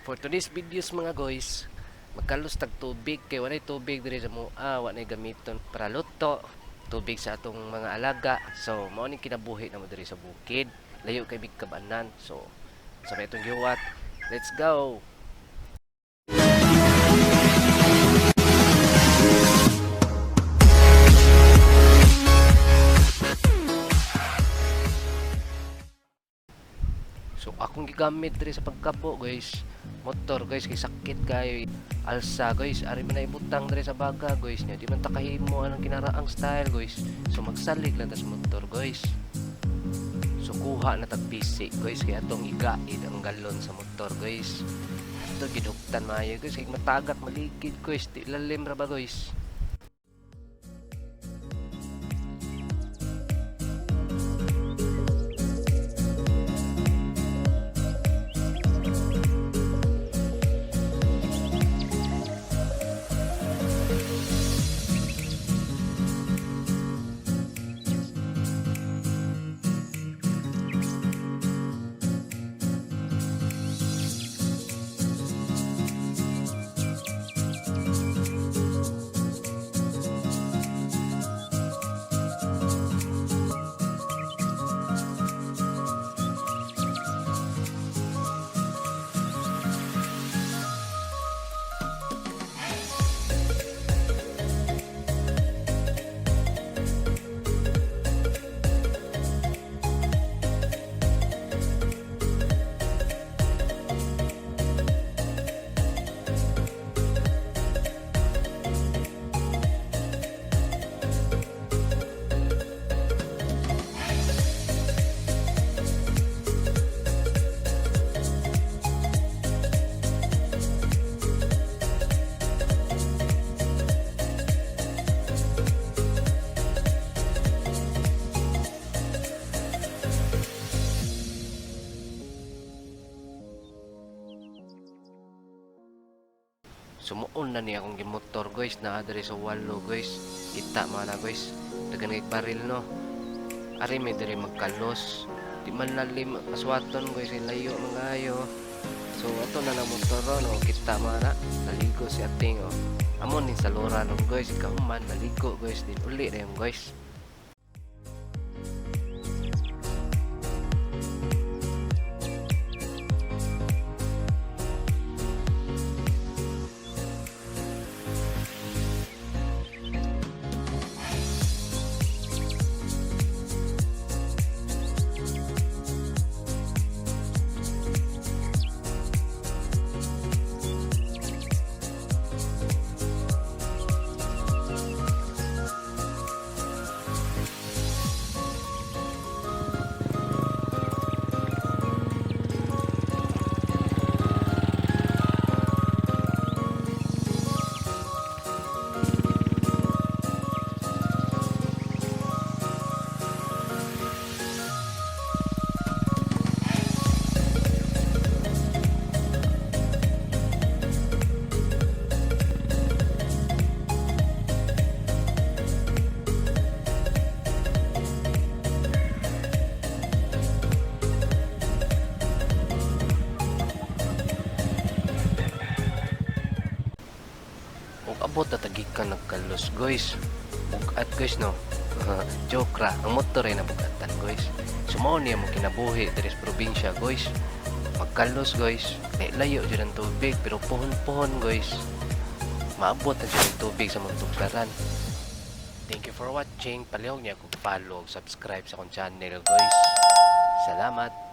For today's videos, mga guys, magkalos tag tubig kay walay tubig diri sa mua, wa nay gamiton para luto, tubig sa atong mga alaga. So mao ning kinabuhi namo diri sa bukid. Layo kay mig kabanan. So sa may itong gihuwat, let's go. So akong gigamit diri sa pagkabo, guys, motor, guys, kay sakit kayo alsa, guys. Ari man na ibutang diri sa baga, guys, nya di man ta kahimo anang kinaraang style, guys. So magsalig lang ta sa motor, guys. So kuha na tag PC, guys, kay atong igaid ang galon sa motor, guys. Ito giduktan maayo, guys, kay matagak maligid, guys, di lalim ra ba, guys. Sumuon na niya akong gimotor, guys, naa diri sa walo, guys. Kita man na, guys. Dagan kay baril, no. Ari may diri magkalos. Di man lalim aswaton, guys, kay layo man kayo. So ato na lang motor, no, kita man na. Naligo si ating, oh. Amon ni sa lora no, guys, ikahuman naligo, guys, din uli na yun, guys. Ug abot na tagikan nagkalos, guys. Bugat, guys, no. Joke ra, ang motor ay nabugatan, guys. So mao niya mo kinabuhi diri sa probinsya, guys. Magkalos, guys. Kay layo jud ang tubig pero puhon-puhon, guys. Maabot na jud ang tubig sa mong tugsaran. Thank you for watching. Palihog niya kog follow, subscribe sa akong channel, guys. Salamat.